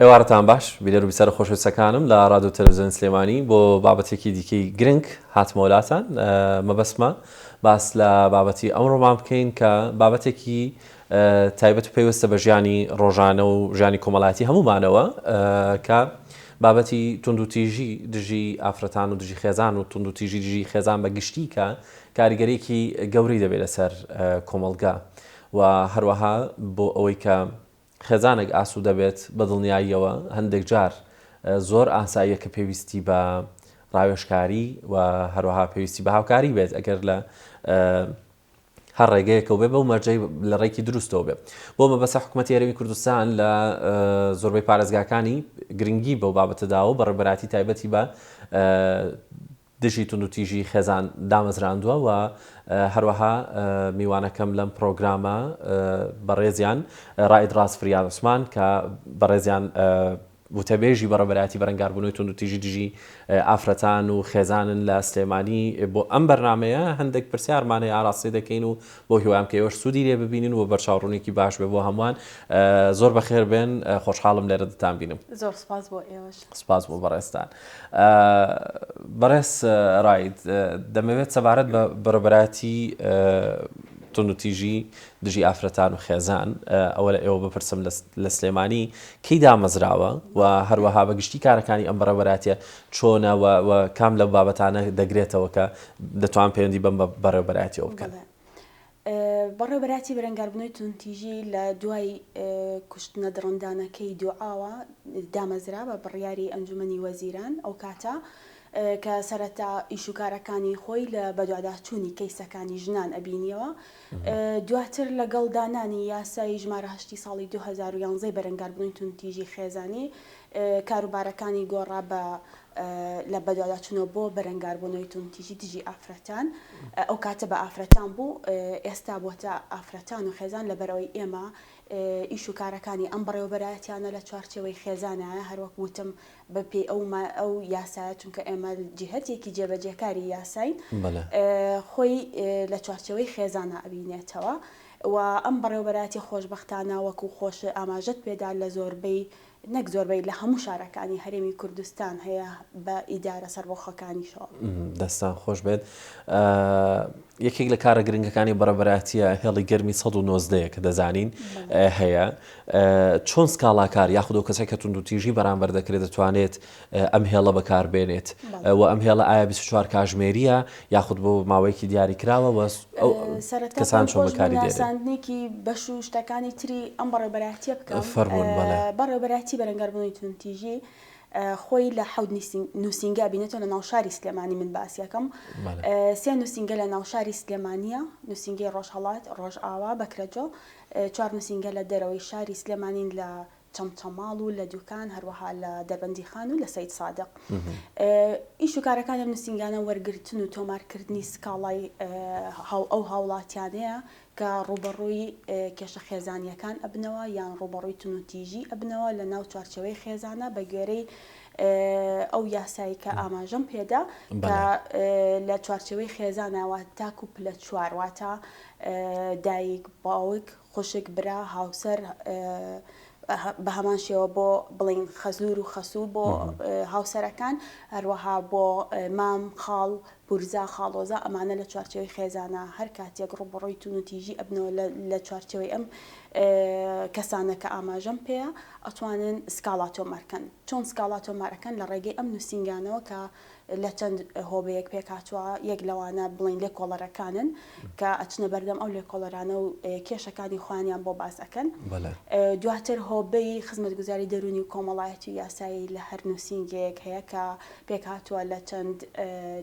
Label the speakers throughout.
Speaker 1: ئێوارەتان باش بینەر و بیسەرە خۆشەویستەکانم لە ڕادیۆ تەلەڤزیۆنی سلێمانی بۆ بابەتێکی دیکەی گرنگ هاتمەوە لاتان مەبەستمە باس لە بابەتی ئەمڕۆمان بکەین کە بابەتێکی تایبەت و پەیوەستە بە ژیانی ڕۆژانە و ژیانی کۆمەڵایەتی هەموومانەوە کە بابەتی توندوتیژی دژی ئافرەتان و دژی خێزان و توندوتیژی دژی خێزان بە گشتی کە کاریگەریەکی گەورەی دەبێت لەسەر کۆمەڵگا و هەروەها بۆ ئەوەی کە خێزانێک ئاسوودە بێت بە دڵنیاییەوە هەندێک جار زۆر ئاساییە کە پێویستی بە ڕاوێژکاری و هەروەها پێویستی بە هاوکاری بێت ئەگەر لە هەر ڕێگەیەکەوە بێ بەو مەرجەی لە ڕێکی دروستەوە بێ بۆ مەبەسە حکوومەتی هەرێمی کوردستان لە زۆربەی پارێزگاکانی گرنگی بەو بابەتە داوە بە ڕێبەراتی تایبەتی بە دژی توندوتیژی خێزان دامەزراندووە و هەروەها میوانەکەم لەم پڕۆگرامە بەڕێزیان ڕائید ڕاز فریاد عوسمان کە بەڕێزیان وتەبێژی بەڕێوەبەرایەتی بەرەنگاربوونەوەی توندوتیژی دژی ئافرەتان و خێزانن لە سلێمانی بۆ ئەم بەرنامەیە هەندێک پرسیارمان هەیە ئاراستەی دەکەین و بۆ هیوام کە ئێوەش سوودی لێ ببینن و بەرچاوڕوونێکی باش بێ بۆ هەمووان زۆر بەخێر بێن خۆشحاڵم لێرە دەتان بینم.
Speaker 2: زۆر سپاس بۆ ئێوەش.
Speaker 1: سپاس بۆ بەڕێزتان. بەڕێز ڕاید دەمەوێت سەبارەت بە بەڕێوەبەرایەتی توندوتیژی دژی ئافرەتان و خێزان ئەوە لە ئێوە بپرسم لە سلێمانی کەی دامەزراوە و هەروەها بە گشتی کارەکانی ئەم بەڕێوەبەرایەتیە چۆنە و کام لەو بابەتانە دەگرێتەوە کە دەتوان پەیوەندی بەم بەڕێوەبەرایەتیەوە بکەن؟
Speaker 2: بەڕێوەبەرایەتی بەرەنگاربوونەوەی توندتیژی لە دوای کوشتنە دڕندانەکەی دوعاوە دامەزرا بە بڕیاری ئەنجومەنی وەزیران ئەو کاتە کە سەرەتا ئیش و کارەکانی خۆی لە بەدواداچوونی کەیسەکانی ژنان ئەبینیەوە دواتر لەگەڵ دانانی یاسای ژمارە هەشتی ساڵی 2011 بەرەنگاربوونەوەی توندتیژی خێزانی کاروبارەکانی گۆڕا بە لە بەدواداچوونەوە بۆ بەرەنگاربوونەوەی توندتیژی دژی ئافرەتان، ئەو کاتە بە ئافرەتان بوو، ئێستا بۆتە ئافرەتان و خێزان، لەبەرئەوەی ئێمە ئیش و کارەکانی ئەم بەڕێوەبەرایەتیانە لە چوارچێوەی خێزانایە، هەروەک وتم بە پێی ئەو ئەو یاسایە، چونکە ئێمە جیهەتێکی جێبەجێکاری یاساین، خۆی لە چوارچێوەی خێزانا ئەبینێتەوە و ئەم بەڕێوەبەرایەتیە خۆشبەختانە وەکو خۆشت ئاماژەت پێدا لە زۆربەی نەک زۆربەی لە هەموو شارەکانی هەرێمی کوردستان هەیە بە ئیدارە سەربەخۆکانیشەوە.
Speaker 1: دەستان خۆش بێت. یەکێک لە کارە گرنگەکانی بەڕێوەبەرایەتیە هێڵی گەرمی 119 کە دەزانین هەیە چۆن سکاڵاکار یاخود ئەو کەسێک کە توندوتیژی بەرامبەر دەکرێت دەتوانێت ئەم هێڵە بەکاربێنێت و ئەم هێڵە ئایا 24 کاژمێریە یاخود بۆ ماوەیەکی دیاری کراوە وە ئەو
Speaker 2: سەرەتا
Speaker 1: کەسان
Speaker 2: پێم
Speaker 1: چۆن
Speaker 2: خۆش بوو
Speaker 1: بەکاری دێنن؟
Speaker 2: ناساندنێکی بەش و شتەکانی تری ئەم بەڕێوەبەرایەتیە بکەم
Speaker 1: فەرموون بەڵێ.
Speaker 2: بەڕێوەبەرایەتی بەرەنگاربوونەوەی توندوتیژی خۆی لە حەوت نووسینگە ئەبینێتەوە لە ناوشاری سلێمانی من باسی ئەکەم
Speaker 1: بەڵێ.
Speaker 2: سێ نووسینگە لە ناوشاری سلێمانیە نووسینگەی ڕۆژهەڵات ڕۆژئاوا بەکرەجۆ چوار نووسینگە لە دەرەوەی شاری سلێمانین لە چەمچەماڵ و لە دوکان هەروەها لە دەربەندیخان و لە سەیدسادق. ئیش و کارەکانی ئەم نووسینگانە وەرگرتن و تۆمارکردنی سکاڵای ئەو هاوڵاتیانەیە کە ڕووبەڕووی کێشە خێزانییەکان ئەبنەوە یان ڕووبەڕووی توندوتیژی ئەبنەوە لە ناو چوارچێوەی خێزانە بە گوێرەی ئەو یاسایی کە ئاماژەم پێدا کە لە چوارچێوەی خێزانە تاکو پلە چوار واتە دایک باوک خوشک، برا، هاوسەر، بە هەمان شێوە بۆ بڵێین خەزوور و خەسوو بۆ هاوسەرەکان، هەروەها بۆ مام، خاڵ، پورزا، خاڵۆزا ئەمانە لە چوارچێوەی خێزانە هەر کاتێک ڕووبەڕووی توندوتیژی ئەبنەوە لە چوارچێوەی ئەم کەسانە کە ئاماژەم پێیە ئەتوانن سکاڵا تۆمار کەن. چۆن سکاڵا تۆمار ئەکەن؟ لە ڕێگەی ئەم نووسینگانەوە کە لە چەند هۆبەیەک پێکهاتووە، یەک لەوانە بڵێین لێکۆڵەرەکانن کە ئەچنە بەردەم ئەو لێکۆڵەرانە و کێشەکانی خۆیانیان بۆ باس ئەکەن. دواتر هۆبەی خزمەتگوزاری دەروونی و کۆمەڵایەتی و یاسایی لە هەر نووسینگەیەک هەیە کە پێکهاتووە لە چەند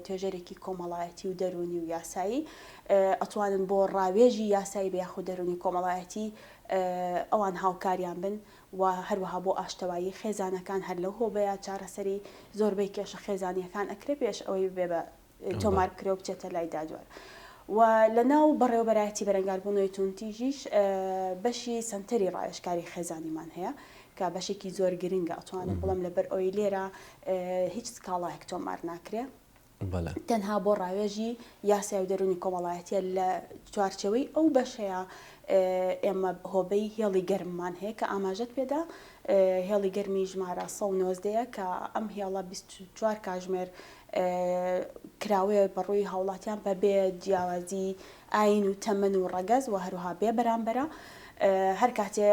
Speaker 2: توێژەرێکی کۆمەڵایەتی و دەروونی و یاسایی ئەتوانن بۆ ڕاوێژی یاسایی بە یاخود دەروونی کۆمەڵایەتی ئەوان هاوکاریان بن. و هەروەها بۆ ئاشتەوایی خێزانەکان هەر لەو هۆبەیە چارەسەری زۆربەی کێشە خێزانییەکان ئەکرێ پێش ئەوەی ببێ بە تۆمار بکرێ و بچێتە لای دادوەر. و لە ناو بەڕێوەبەرایەتی بەرەنگاربوونەوەی توندتیژیش بەشی سەنتەری ڕاوێژکاری خێزانیمان هەیە کە بەشێکی زۆر گرنگە ئەتوانم بڵێم لەبەر ئەوەی لێرە هیچ سکاڵایەک تۆمار ناکرێ. تەنها بۆ ڕاوێژی یاسای و دەروونی کۆمەڵایەتیە لە چوارچێوەی ئەو بەشەیە. ئێمە هۆبەی هێڵی گەرممان هەیە کە ئاماژەت پێدا، هێڵی گەرمی ژمارە 119 ە کە ئەم هێڵە 24 کاژمێر کراوەیە بەڕووی هاوڵاتیان بەبێ جیاوازی ئایین و تەمەن و ڕەگەز و هەروەها بێ بەرامبەرە. هەر کاتێ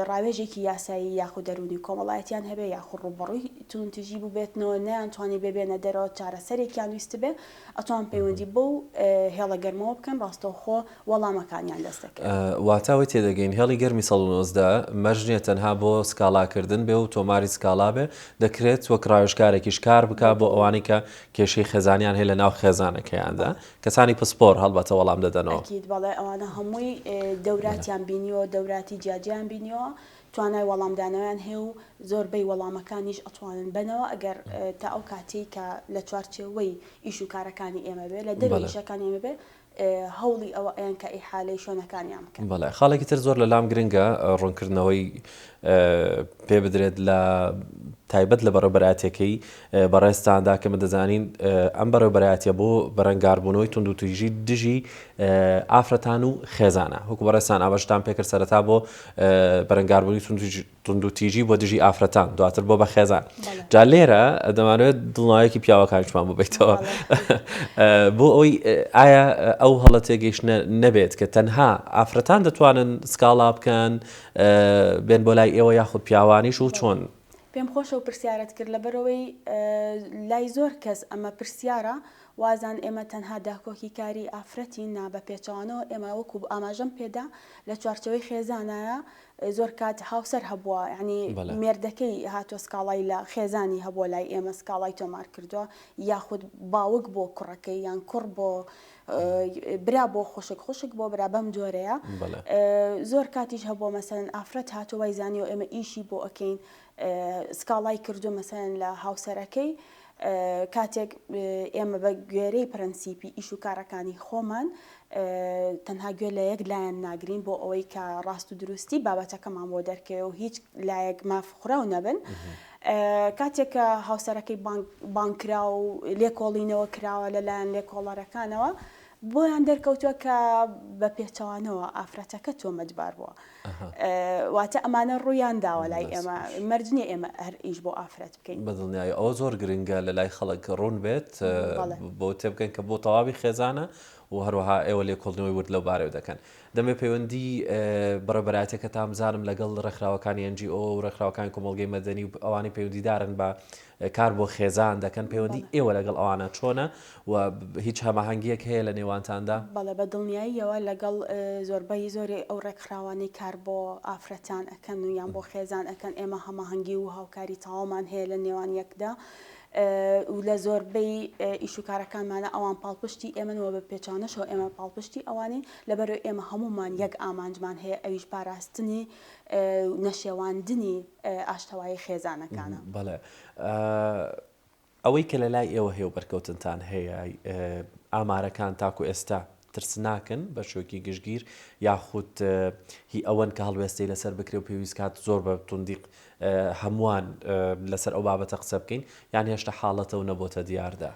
Speaker 2: ڕاوێژێکی یاسایی یاخود دەروونی و کۆمەڵایەتیان هەبێ یاخود ڕووبەڕووی توندوتیژی بووبێتنەوە نەیانتوانیبێ بێنە دەرەوە چارەسەرێکیان ویستبێ ئەتوان پەیوەندی بەو هێڵە گەرمەوە بکەن ڕاستەوخۆ وەڵامەکانیان دەست دەکەوێت.
Speaker 1: واتە ئەوەی تێدەگەین هێڵی گەرمی 119 مەرج نییە تەنها بۆ سکاڵاکردن بێ و تۆماری سکاڵا بێ، دەکرێت وەک ڕاوێژکارێکیش کار بکا بۆ ئەوانەی کە کێشەی خێزانیان هەیە لە ناو خێزانەکەیاندا. کەسانی پسپۆر هەڵبەتە وەڵام دەدەنەوە.
Speaker 2: ئەکید بەڵێ ئەوانە هەمووی دەوراتیان بینیوە دەوراتی جیاجیایان بینیوە توانای وەڵامدانەوەیان هەیە و زۆربەی وەڵامەکانیش ئەتوانن بەنەوە ئەگەر تا ئەو کاتەی کە لە چوارچێوەی ئیش و کارەکانی ئێمە بێ لە دەرەوەی ئیشەکانی ئێمە بێ هەوڵی ئەوە ئەیەن کە ئیحالەی شوێنەکانیان بکەن.
Speaker 1: بەڵێ خاڵێکی تر زۆر لەلام گرنگە ڕوونکردنەوەی پێ بدرێت لە تایبەت لە بەڕێوبەرایەتیەکەی بەڕێزتاندا کە من دەزانین ئەم بەڕێوبەرایەتیە بۆ بەرەنگاربوونەوەی توندوتیژی دژی ئافرەتان و خێزانە وەکو بەڕێزتان ئاماژەتان پێکرد سەرەتا بۆ بەرەنگاربوونی توندوتیژی بۆ دژی ئافرەتان دواتر بۆ بە خێزان جا لێرە دەمانەوێت دڵناوەیەکی پیاوەکانیشمان ببیتەوە بۆ ئەوی ئایا ئەو هەڵە تێگەیشتنە نەبێت کە تەنها ئافرەتان دەتوانن سکاڵا بکەن بێن بۆ لای ئێوە یاخود پیاوانیش و چۆن؟
Speaker 2: پێم خۆشە و پرسیارت کرد لەبەرئەوەی لای زۆر کەس ئەمە پرسیارە وازان ئێمە تەنها داکۆکی کاری ئافرەتین نا بە پێچەوانەوە ئێمە وەکو ئاماژەم پێدا لە چوارچێوەی خێزانایە زۆر کات هاوسەر هەبووە یعنی مێردەکەی هاتووە سکاڵای لە خێزانی هەبووە لای ئێمە سکاڵای تۆمار کردووە یاخود باوک بۆ کوڕەکەی یان کوڕ بۆ برا بۆ خوشک خوشک بۆ برا بەم جۆرەیە زۆر کاتیش هەبووە مەسەن ئافرەت هاتووە وای زانیەوە ئێمە ئیشی بۆ ئەکەین سکاڵای کردو مەسەن لە هاوسەرەکەی کاتێک ئێمە بە گوێرەی پرەنسیپی ئیش و کارەکانی خۆمان تەنها گوێ لە یەک لایەن ناگرین بۆ ئەوەی کە ڕاست و دروستی بابەتەکەمان بۆ دەرکەوێ و هیچ لایەک ماف خوراو نەبن کاتێک کە هاوسەرەکەی بانگ کرا و لێکۆڵینەوە کراوە لەلایەن لێکۆڵەرەکانەوە، بۆیان دەرکەوتووە کە بە پێچەوانەوە ئافرەتەکە تۆمەتبار بووە. واتە ئەمانە ڕوویان داوە لای ئێمە، مەرج نییە ئێمە هەر ئیش بۆ ئافرەت بکەین.
Speaker 1: بە دڵنیایی ئەوە زۆر گرنگە لەلای خەڵک ڕوون بێت بۆ تێبگەن کە بۆ تەواوی خێزانە و هەروەها ئێوە لێکۆڵینەوەی ورد لەو بارەیەوە دەکەن. دەمەوێت پەیوەندی بەڕێوەبەرایەتیەکەتان بزانم لەگەڵ ڕێکخراوەکانی NGO و ڕێکخراوەکانی کۆمەڵگەی مەدەنی و ئەوانەی پەیوەندیدارن بە کار بۆ خێزان دەکەن پەیوەندی ئێوە لەگەڵ ئەوانە چۆنە و هیچ هەماهەنگیەک هەیە لە نێوانتاندا؟
Speaker 2: بەڵێ بە دڵنیاییەوە لەگەڵ زۆربەی زۆری ئەو ڕێکخراوانەی کار بۆ ئافرەتان ئەکەن و یان بۆ خێزان ئەکەن ئێمە هەماهەنگی و هاوکاری تەواومان هەیە لە نێوان یەکدا و لە زۆربەی ئیش و کارەکانمانە ئەوان پاڵپشتی ئێمەن و بە پێچەوانەشەوە ئێمە پاڵپشتی ئەوانین لەبەرئەوەی ئێمە هەموومان یەک ئامانجمان هەیە ئەویش پاراستنی و نەشێواندنی ئاشتەوایی خێزانەکانە.
Speaker 1: بەڵێ ئەوەی کە لە لای ئێوە هەیە و بەرکەوتنتان هەیە ئامارەکان تاکو ئێستا ترسناکن بە شێوەیەکی گشتگیر یاخود هی ئەوەن کە هەڵوێستەی لەسەر بکرێ و پێویست کات زۆر بە توندی هەمووان لەسەر ئەو بابەتە قسە بکەین یان هێشتا حاڵەتە و نەبۆتە دیاردە؟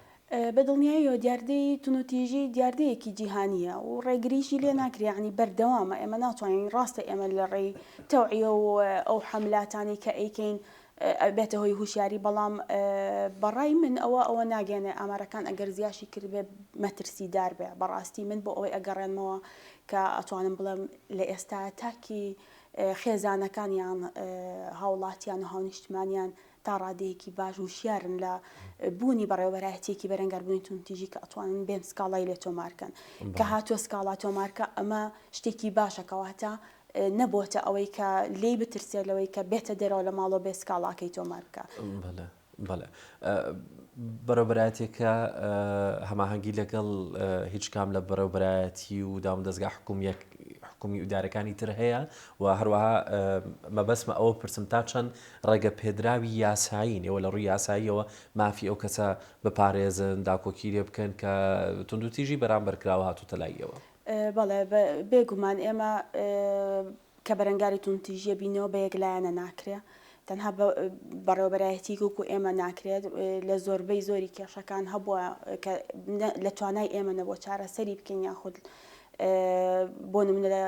Speaker 2: بە دڵنیاییەوە دیاردەی توندوتیژی دیاردەیەکی جیهانییە و ڕێگریشی لێ ناکرێ یانی بەردەوامە ئێمە ناتوانین ڕاستە ئێمە لە ڕێی تەوعیە و ئەو حەملاتانەی کە ئەیکەین ئەبێتە هۆی هوشیاری بەڵام بەڕای من ئەوە ئەوە ناگەێنێ ئامارەکان ئەگەر زیاشی کردبێ مەترسیدار بێ بەڕاستی من بۆ ئەوەی ئەگەڕێنمەوە کە ئەتوانم بڵێم لە ئێستا تاکی خێزانەکان یان هاوڵاتیان و هاونیشتمانیان تا ڕادەیەکی باش وشیارن لە بوونی بەڕێوەبەرایەتیەکی بەرەنگاربوونی توندوتیژی کە ئەتوانن بێن سکاڵای لێ تۆمارکەن کە هاتووە سکاڵا تۆمارکە ئەمە شتێکی باشە کەواتە نەبۆتە ئەوەی کە لێی بترسێت لەوەی کە بێتە دەرەوە لە ماڵەوە بێ سکاڵاکەی تۆمار بکا.
Speaker 1: بەڵێ بەڵێ بەڕێوبەرایەتیەکە هەماهەنگی لەگەڵ هیچ کام لە بەڕێوبەرایەتی و دامودەزگا حکومیەک حکومی ئیدارەکانی تر هەیە و هەروەها مەبەستمە ئەوە پرسم تا چەند ڕێگە پێدراوی یاسایین ئێوە لە ڕووی یاساییەوە مافی ئەو کەسە بپارێزن داکۆکی لێ بکەن کە توندوتیژی بەرامبەر کراوە هاتووتە لای ئێوە.
Speaker 2: بەڵێ بێ گومان ئێمە کە بەرەنگاری توندوتیژیە بینەوە بە یەک لایەنە ناکرێ تەنها بە بەڕێوەبەرایەتیک وەکو ئێمە ناکرێت لە زۆربەی زۆری کێشەکان هەبووە کە لە توانای ئێمە نەبووە چارەسەری بکەین یاخود. بۆ نمونە لە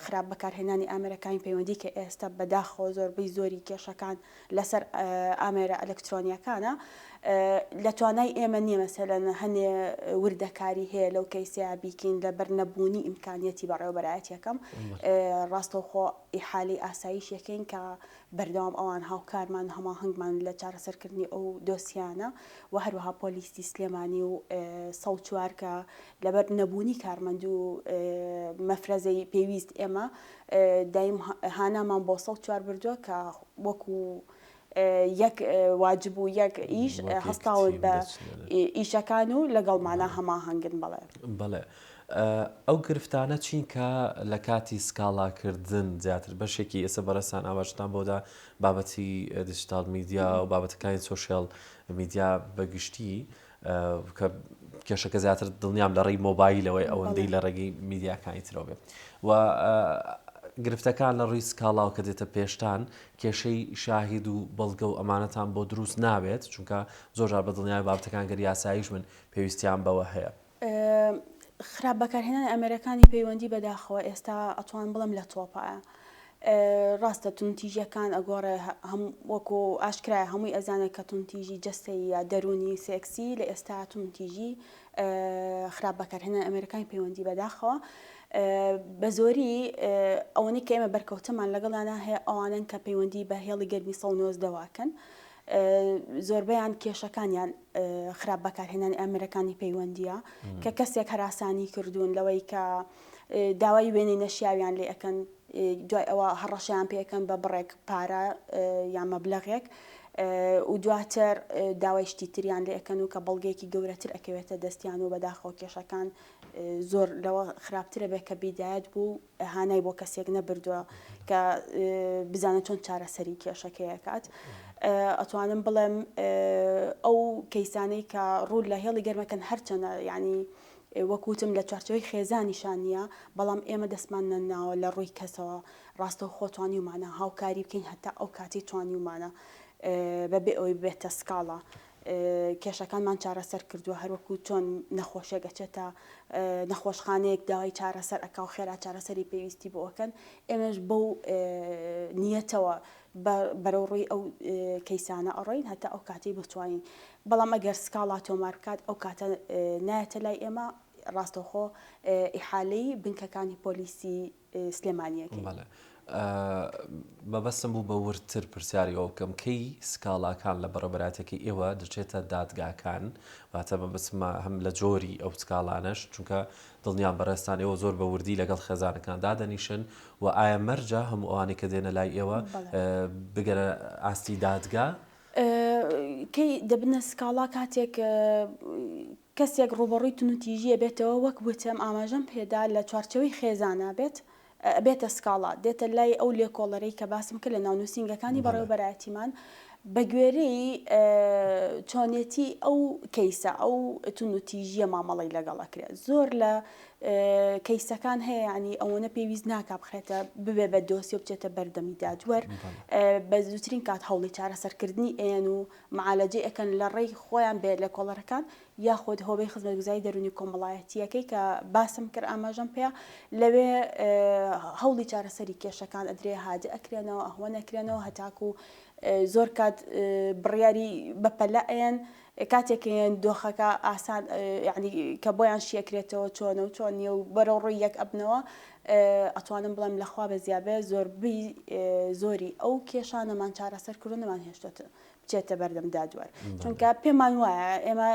Speaker 2: خراپ بەکارهێنانی ئامێرەکانی پەیوەندی کە ئێستا بەداخەوە زۆربەی زۆری کێشەکان لەسەر ئامێرە ئەلکترۆنیەکانە لە توانای ئێمە نییە مەسەلەن هەنێ وردەکاری هەیە لەو کەیسەیە بیکەین لەبەر نەبوونی ئیمکانیەتی بەڕێوەبەرایەتیەکەم ڕاستەوخۆ ئیحالەی ئاسایش یەکەین کە بەردەوام ئەوان هاوکارمان و هەماهەنگمان لە چارەسەرکردنی ئەو دۆسیانە و هەروەها پۆلیسی سلێمانی و 104 کە لەبەر نەبوونی کارمەند و مەفرەزەی پێویست ئێمە دایم هانامان بۆ 104 بردووە کە وەکو یەک واجب و یەک ئیش هەستاون بە ئیشەکان و لەگەڵمانە هەماهەنگن بەڵێ.
Speaker 1: بەڵێ ئەو گرفتانە چین کە لە کاتی سکاڵاکردن زیاتر بەشێکی ئێستا بەڕێزتان ئاماژەتان بۆدا بابەتی دیجیتاڵ میدیا و بابەتەکانی سۆشیال میدیا بە گشتی کە کێشەکە زیاتر دڵنیام لە ڕێی مۆبایلەوەی ئەوەندەی لە ڕێگەی میدیاکانی ترەوە بێ و گرفتەکان لە ڕووی سکاڵاو کە دێتە پێشتان کێشەی شاهید و بەڵگە و ئەمانەتان بۆ دروست نابێت چونکە زۆرجار بە دڵنیای بابەتەکان گەر یاساییش بن پێویستیان بەوە هەیە.
Speaker 2: خراپ بەکارهێنانی ئامێرەکانی پەیوەندی بەداخەوە ئێستا ئەتوانم بڵێم لە تۆپایە ڕاستە توندتیژیەکان ئەگۆڕێ هەم وەکو ئاشکرایە هەمووی ئەزانێت کە توندتیژی جەستەیی یا دەروونی سێکسی لە ئێستا توندتیژی خراپ بەکارهێنان ئامێرەکانی پەیوەندی بەداخەوە بە زۆری ئەوەنەی کە ئێمە بەرکەوتەمان لەگەڵیانە هەیە ئەوانن کە پەیوەندی بە هێڵی گەرمی 119 ئەکەن زۆربەیان کێشەکانیان خراپ بەکارهێنانی ئامێرەکانی پەیوەندیە کە کەسێک هەراسانی کردوون لەوەی کە داوای وێنەی نەشیاویان لێ ئەکەن دوای ئەوە هەڕەشەیان پێکەن بە بڕێک پارە یان مەبلەغێک و دواتر داوای شتی تریان لێ ئەکەن و کە بەڵگەیەکی گەورەتر ئەکەوێتە دەستیان و بەداخەوە کێشەکان زۆر لەوە خراپترە بێت کە بیدایەت بوو هانای بۆ کەسێک نەبردووە کە بزانێت چۆن چارەسەری کێشەکەی ئەکات. ئەتوانم بڵێم ئەو کەیسانەی کە ڕوو لە هێڵی گەرمەکەن هەرچەنە یعنی وەک وتم لە چوارچێوەی خێزانیشان نییە بەڵام ئێمە دەستمان نەناوە لە ڕووی کەسەوە ڕاستەوخۆ توانیومانە هاوکاری بکەین هەتا ئەو کاتەی توانیومانە بەبێ ئەوەی ببێتە سکاڵا کێشەکانمان چارەسەر کردووە هەروەکو چۆن نەخۆشێک ئەچێتە نەخۆشخانەیەک داوای چارەسەر ئەکا و خێرا چارەسەری پێویستی بۆ ئەکەن ئێمەش بەو نیەتەوە بەرەو ڕووی ئەو کەیسانە ئەڕۆین هەتا ئەو کاتەی بتوانین بەڵام ئەگەر سکاڵا تۆمار بکات ئەو کاتە نایەتە لای ئێمە ڕاستەوخۆ ئیحالەی بنکەکانی پۆلیسی سلێمانیەکەی.
Speaker 1: بەڵێ مەبەستم بوو بە وردتر پرسیاری ئەوە بکەم کەی سکاڵاکان لە بەڕێوەبەرایەتیەکەی ئێوە دەچێتە دادگاکان واتە مەبەستمە هەم لە جۆری ئەو سکاڵانەش چونکە دڵنیام بەڕێزتان ئێوە زۆر بە وردی لەگەڵ خێزانەکان دادەنیشن و ئایا مەرجە هەموو ئەوانەی کە دێنە لای ئێوە بگەنە ئاستی دادگا؟
Speaker 2: کەی دەبنە سکاڵا کاتێک کەسێک ڕووبەڕووی توندوتیژی ئەبێتەوە وەک وتم ئاماژەم پێدا لە چوارچێوەی خێزانا بێت ئەبێتە سکاڵا دێتە لای ئەو لێکۆڵەرەی کە باسم کرد لە ناو نووسینگەکانی بەڕێوەبەرایەتیمان بە گوێرەی چۆنێتی ئەو کەیسە ئەو توندوتیژیە مامەڵەی لەگەڵ ئەکرێت زۆر لە کەیسەکان هەیە یعنی ئەوەنە پێویست ناکا بخرێتە ببێ بە دۆسیە بچێتە بەردەمی دادوەر بە زووترین کات هەوڵی چارەسەرکردنی ئەیەن و معالەجەی ئەکەن لە ڕێی خۆیان بێت لێکۆڵەرەکان یاخود هۆبەی خزمەتگوزاری دەروونی کۆمەڵایەتییەکەی کە باسم کرد ئاماژەم پێ لەوێ هەوڵی چارەسەری کێشەکان ئەدرێ هادئ ئەکرێنەوە ئەهوەن ئەکرێنەوە هەتاکو زۆر کات بڕیاری بەپەلە ئەیەن کاتێک یەن دۆخەکە ئاسان یعنی کە بۆیان شیەکرێتەوە چۆنە و چۆن نییە و بەرەو ڕووی یەک ئەبنەوە ئەتوانم بڵێم لەخوا بەزیابێ زۆربەی زۆری ئەو کێشانەمان چارەسەر کردو نەمان هێشتۆتە بچێتە بەردەم دادوەر چونکە پێمان وایە ئێمە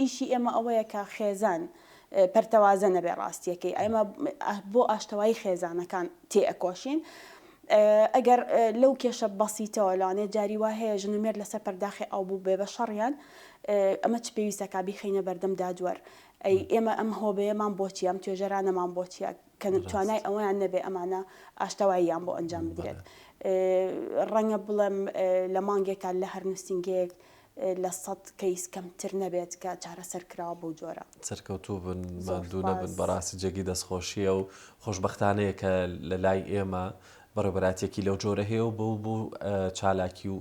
Speaker 2: ئیشی ئێمە ئەوەیە کە خێزان پەرتەوازە نەبێ ڕاستیەکەی ئێمە بۆ ئاشتەوایی خێزانەکان تێ ئەکۆشین ئەگەر لەو کێشە بەسیتەوە لەوانەیە جاری وا هەیە ژن و مێرد لەسەر پەرداخی ئاو بوو بێ بە شەڕیان ئەمە چ پێویستەکە بیخەینە بەردەم دادوەر ئەی ئێمە ئەم هۆبەیەمان بۆچیە ئەم توێژەرانەمان بۆچیە کە توانای ئەوەیان نەبێ ئەمانە ئاشتەواییان بۆ ئەنجام بدرێت ڕەنگە بڵێم لە مانگێکا لە هەر نووسینگەیەک لە سەد کەیس کەمتر نەبێت کە چارەسەر کراوە بەو جۆرە.
Speaker 1: سەرکەوتوو بن ماندوو نەبن بەڕاستی جێگەی دەستخۆشیە و خۆشبەختانەیە کە لە لای ئێمە بەڕێوبەراتیەکی لەو جۆرە هەیە و بەو بۆ چالاکی و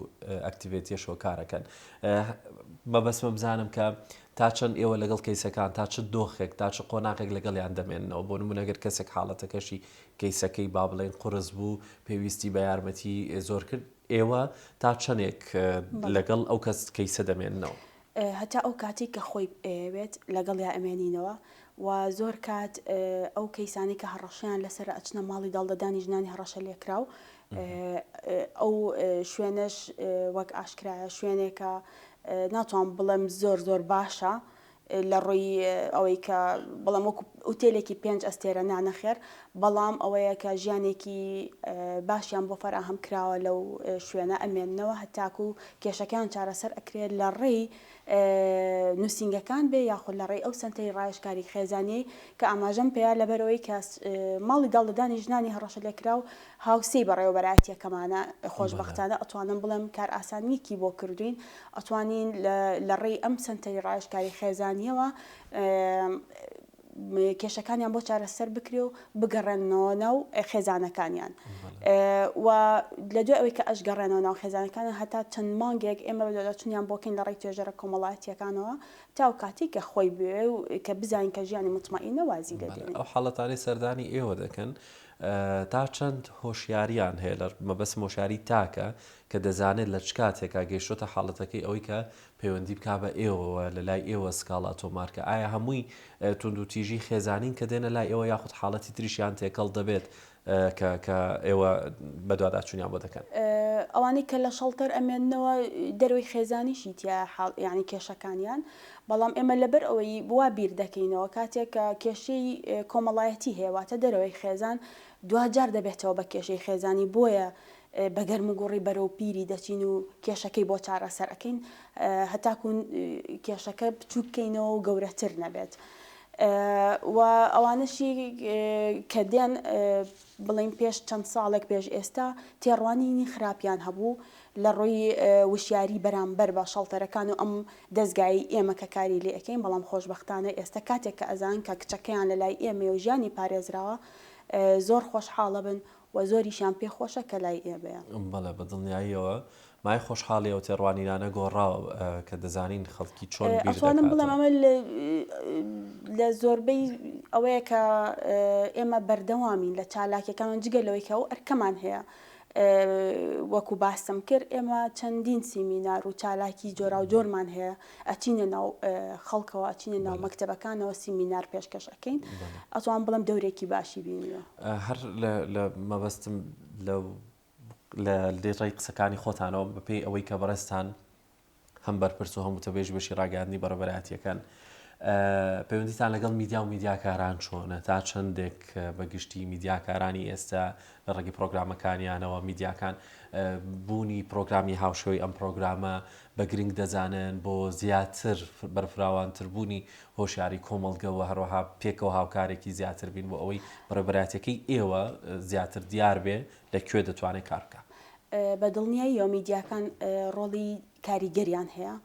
Speaker 1: ئەکتیڤێتیەشەوە کارەکەن. مەبەستمە بزانم کە تا چەند ئێوە لەگەڵ کەیسەکان تا چ دۆخێک تا چ قۆناغێک لەگەڵیان دەمێننەوە بۆ نمونە گەر کەسێک حاڵەتەکەشی کەیسەکەی با بڵێین قورس بوو پێویستی بە یارمەتی زۆر کرد ئێوە تا چەندێک لەگەڵ ئەو کەس کەیسە دەمێننەوە؟
Speaker 2: هەتا ئەو کاتەی کە خۆی ئەیەوێت لەگەڵیا ئەمێنینەوە و زۆر کات ئەو کەیسانەی کە هەڕەشەیان لەسەرە ئەچنە ماڵی داڵدەدانی ژنانی هەڕەشە لێکراو ئەو شوێنەش وەک ئاشکرایە شوێنێکە ناتوان بڵێم زۆر زۆر باشە لە ڕووی ئەوەی کە بەڵام وەکو ئوتێلێکی پێنج ئەستێرە نا نەخێر بەڵام ئەوەیە کە ژیانێکی باشیان بۆ فەراهەم کراوە لەو شوێنە ئەمێننەوە هەتاکو کێشەکەیان چارەسەر ئەکرێت لە ڕێی نووسینگەکان بێ یاخود لە ڕێی ئەو سەنتەری ڕاوێژکاری خێزانیەی کە ئاماژەم پێیا لەبەرئەوەی کە ماڵی داڵدەدانی ژنانی هەڕەشەلێکراو هاوسێی بەڕێوەبەرایەتیەکەمانە خۆشبەختانە ئەتوانم بڵێم کارئاسانیەکی بۆ کردوین ئەتوانین لە ڕێی ئەم سەنتەری ڕاوێژکاری خێزانیەوە کێشەکانیان بۆ چارەسەر بکرێ و بگەڕێنەوە ناو خێزانەکانیان و لە دوای ئەوەی کە ئەشگەڕێنەوە ناو خێزانەکانیان هەتا چەند مانگێک ئێمە بەدواداچوونیان بۆ کەین لە ڕێی توێژەرە کۆمەڵایەتییەکانەوە تا ئەو کاتەی کە خۆی بوێ و کە بزانین کە ژیانی موتمەئینە وازی لێ دێنین.
Speaker 1: ئەو حاڵەتانەی سەردانی ئێوە دەکەن تا چەند هۆشیاریان هەیە لە مەبەستم هۆشیاری تاکە کە دەزانێت لە چ کاتێکا گەیشتۆتە حاڵەتەکەی ئەوەی کە پەیوەندی بکا بە ئێوەوە لە لای ئێوە سکاڵا تۆمار کە ئایا هەمووی توندوتیژی خێزانین کە دێنە لای ئێوە یاخود حاڵەتی تریشیان تێکەڵ دەبێت کە کە ئێوە بەدواداچوونیان بۆ دەکەن؟
Speaker 2: ئەوانەی کە لە شەڵتەر ئەمێننەوە دەرەوەی خێزانیشی تیایە حاڵ یانی کێشەکانیان بەڵام ئێمە لەبەر ئەوەی وا بیر دەکەینەوە کاتێک کە کێشەی کۆمەڵایەتی هەیە واتە دەرەوەی خێزان دواجار دەبێتەوە بە کێشەی خێزانی بۆیە بە گەرموگوڕی بەرەو پیری دەچین و کێشەکەی بۆ چارەسەر ئەکەین هەتاکو کێشەکە بچووک کەینەوە و گەورەتر نەبێت و ئەوانەشی کە دێن بڵین پێش چەند ساڵێک پێش ئێستا تێڕوانینی خراپیان هەبوو لە ڕووی وشیاری بەرامبەر بە شەڵتەرەکان و ئەم دەزگایەی ئێمە کە کاری لێ ئەکەین بەڵام خۆشبەختانە ئێستا کاتێک کە ئەزان کە کچەکەیان لە لای ئێمەیە و ژیانی پارێزراوە زۆر خۆشحاڵەبن و زۆریشیان پێ خۆشە کە لای ئێمەیە.
Speaker 1: بەڵێ بە دڵنیاییەوە مایەی خۆشحاڵی ئەو تێڕوانینانە گۆڕاوە کە دەزانین خەڵکی چۆن بیر
Speaker 2: ئەتوانم بڵێم
Speaker 1: دەکاتەوە.
Speaker 2: ئەمە لە زۆربەی ئەوەیە کە ئێمە بەردەوامین لە چالاکیەکانمان جگە لەوەی کە ئەو ئەرکەمان هەیە وەکو باسم کرد ئێمە چەندین سیمینار و چالاکی جۆراوجۆرمان هەیە ئەچینە ناو خەڵکەوە ئەچینە ناو مەکتەبەکانەوە سیمینار پێشکەش ئەکەین ئەتوان بڵێم دەورێکی باشی بینیوە.
Speaker 1: هەر لە مەبەستم لەو لە ڕێی قسەکانی خۆتانەوە بەپێی ئەوەی کە بەڕێزتان هەم بەرپرس و هەم وتەبێژی بەشی ڕاگەیاندنی بەڕێوەبەرایەتییەکان پەیوەندیتان لەگەڵ میدیا و میدیاکاران چۆنە تا چەندێک بە گشتی میدیاکارانی ئێستا لە ڕێگەی پرۆگرامەکانیانەوە میدیاکان بوونی پرۆگرامی هاوشێوەی ئەم پرۆگرامە بە گرنگ دەزانن بۆ زیاتر بەرفراوانتر بوونی هۆشیاری کۆمەڵگە و هەروەها پێکەوە هاوکارێکی زیاتر بین بۆ ئەوەی بەڕێوەبەرایەتیەکەی ئێوە زیاتر دیار بێ لە کوێ دەتوانێت کار بکا.
Speaker 2: بە دڵنیاییەوە میدیاکان ڕۆڵی کاریگەریان هەیە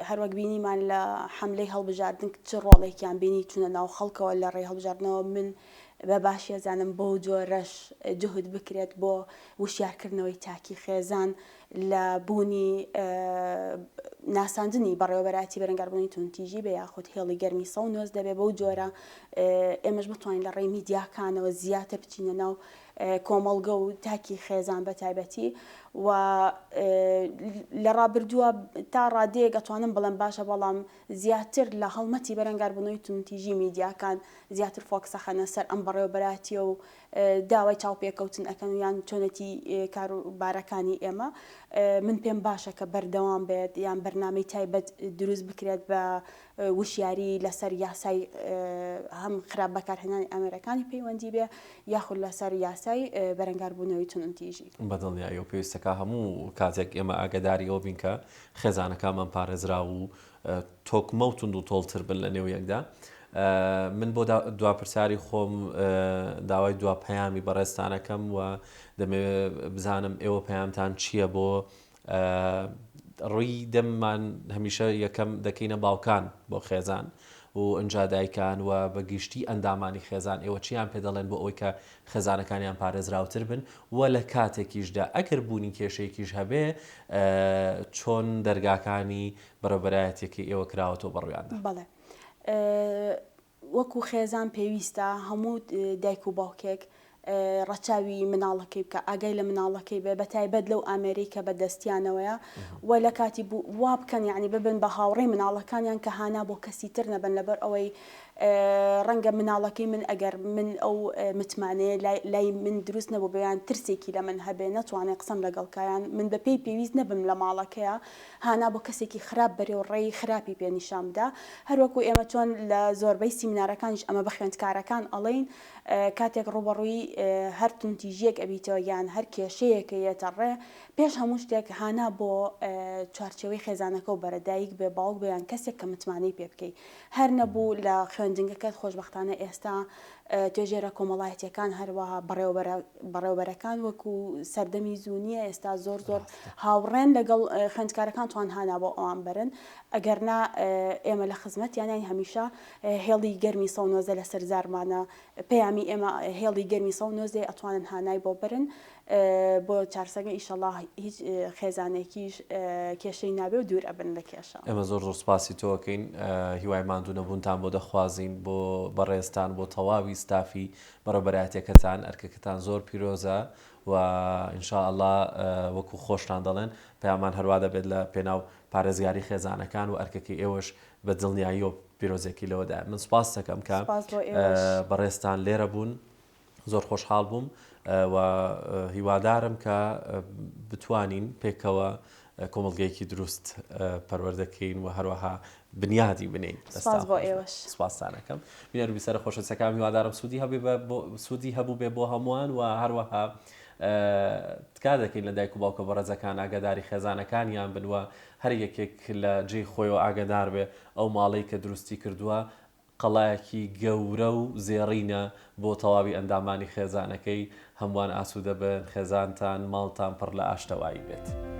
Speaker 2: هەروەک بینیمان لە حەملەی هەڵبژاردن چ ڕۆڵێکیان بینی چونە ناو خەڵکەوە لە ڕێی هەڵبژاردنەوە من بە باشی ئەزانم بەو جۆرەش جوهد بکرێت بۆ وشیارکردنەوەی تاکی خێزان لە بوونی ناساندنی بەڕێوەبەرایەتی بەرەنگاربوونەوەی توندوتیژی بێ یاخود هێڵی گەرمی 119 بێ بەو جۆرە ئێمەش بتوانین لە ڕێی میدیاکانەوە زیاتر بچینە ناو کۆمەڵگە و تاکی خێزان بە تایبەتی و لە ڕابردووە تا ڕادەیەک ئەتوانم بڵێم باشە بەڵام زیاتر لە هەڵمەتی بەرەنگاربوونەوەی توندوتیژی میدیاکان زیاتر focus ئەخەنە سەر ئەم بەڕێوەبەرایەتیە و داوای چاوپێکەوتن ئەکەن و یان چۆنێتی کاروبارەکانی ئێمە من پێم باشە کە بەردەوام بێت یان بەرنامەی تایبەت دروست بکرێت بە وشیاری لەسەر یاسای هەم خراپ بەکارهێنانی ئامێرەکانی پەیوەندی بێ یاخود لەسەر یاسای بەرەنگاربوونەوەی توندوتیژی.
Speaker 1: بەدڵنیاییەوە پێویستەکا هەموو کاتێک ئێمە ئاگەداری ئەوە بین کە خێزانەکانمان پارێزراو و تۆکمە و توندوتۆڵتر بن لە نێو یەکدا. من بۆ دوا پرسیاری خۆم داوای دوا پەیامی بەڕێزتان ئەکەم و دەمەوێت بزانم ئێوە پەیامتان چییە بۆ ڕووی دەممان هەمیشە یەکەم دەکەینە باوکان بۆ خێزان و ئنجا دایکان و بە گشتی ئەندامانی خێزان ئێوە چیان پێ دەڵێن بۆ ئەوەی کە خێزانەکانیان پارێزراوتر بن و لە کاتێکیشدا ئەگەر بوونی کێشەیەکیش هەبێ چۆن دەرگاکانی بەڕێوبەرایەتیەکەی ئێوە کراوەتەوە بەڕویاندا؟
Speaker 2: بەڵێ وەکو خێزان پێویستە هەموو دایک و باوکێک ڕەچاوی مناڵەکەی بکە ئاگای لە مناڵەکەی بێ بە تایبەت لەو ئامێرەی کە بە دەستیانەوەیە و لە کاتی وا بکەن یعنی ببن بە هاوڕێی مناڵەکانیان کە هانا بۆ کەسی تر نەبن لەبەر ئەوەی ڕەنگە مناڵەکەی من ئەگەر من ئەو متمانەیە لای من دروست نەبوو بێ یان ترسێکی لە من هەبێ نەتوانێ قسەم لەگەڵ کا یان من بە پێی پێویست نەبم لە ماڵەکەیا هانا بۆ کەسێکی خراپ بەرێ و ڕێی خراپی پێ نیشان بدا هەروەکو ئێمە چۆن لە زۆربەی سیمینارەکانیش ئەمە بە خوێندکارەکان ئەڵێین کاتێک ڕووبەڕووی هەر توندتیژیەک ئەبیتەوە یان هەر کێشەیەک یەتە ڕێ پێش هەموو شتێک هانا بۆ چوارچێوەی خێزانەکەو بەرە دایک بێ باوک بێ یان کەسێک کە متمانەی پێ بکەی هەر نەبوو لە خوێندنگەکەت خۆشبەختانە ئێستا توێژێرە کۆمەڵایەتیەکان هەروەها بەڕێوەبەرەکان وەکو سەردەمی زوو نییە ئێستا زۆر زۆر هاوڕێن لەگەڵ خوێندکارەکان توان هانا بۆ ئەوان بەرن ئەگەر نا ئێمە لە خزمەتیانین هەمیشە هێڵی گەرمی 119 لەسەر زارمانە پەیامی ئێمە هێڵی گەرمی 119 ئەتوانن هانای بۆ بەرن بۆ چارسەگە ئیشەڵا هیچ خێزانێکیش کێشەی نابێ و دوور ئەبن لە کێشە.
Speaker 1: ئێمە زۆر زۆر سوپاسی تۆ ئەکەین هیوای ماندوو نەبوونتان بۆ دەخوازین بۆ بەڕێزتان بۆ تەواوی ستافی بەڕێوبەرایەتیەکەتان ئەرکەکەتان زۆر پیرۆزە و ان شاء اللە وەکو خۆشتان دەڵێن پەیامان هەروا دەبێت لە پێناو پارێزگاری خێزانەکان و ئەرکەکەی ئێوەش بە دڵنیاییەوە پیرۆزێکی لەوەدایە من سوپاس دەکەم کە
Speaker 2: سوپاس بۆ ئێوەش.
Speaker 1: بەڕێزتان لێرە بوون. زۆر خۆشحاڵ بووم و هیوادارم کە بتوانین پێکەوە کۆمەڵگەیەکی دروست پەروەردەکەین و هەروەها بنیادی بنین.
Speaker 2: سپاس بۆ ئێوەش.
Speaker 1: سپاستانەکەم. بینەر و بیسەرە خۆشەویستەکان هیوادارم سوودی هەبێ سوودی هەبوو بێ بۆ هەمووان و هەروەها تکا دەکەین لە دایک و باوکە بەڕێزەکان ئاگاداری خێزانەکانیان بن و هەر یەکێک لە جێی خۆیەوە ئاگادار بێ ئەو ماڵەی کە دروستی کردووە قەڵایەکی گەورە و زێڕینە بۆ تەواوی ئەندامانی خێزانەکەی، هەمووان ئاسوودە بن، خێزانتان، ماڵتان پڕ لە ئاشتەوایی بێت.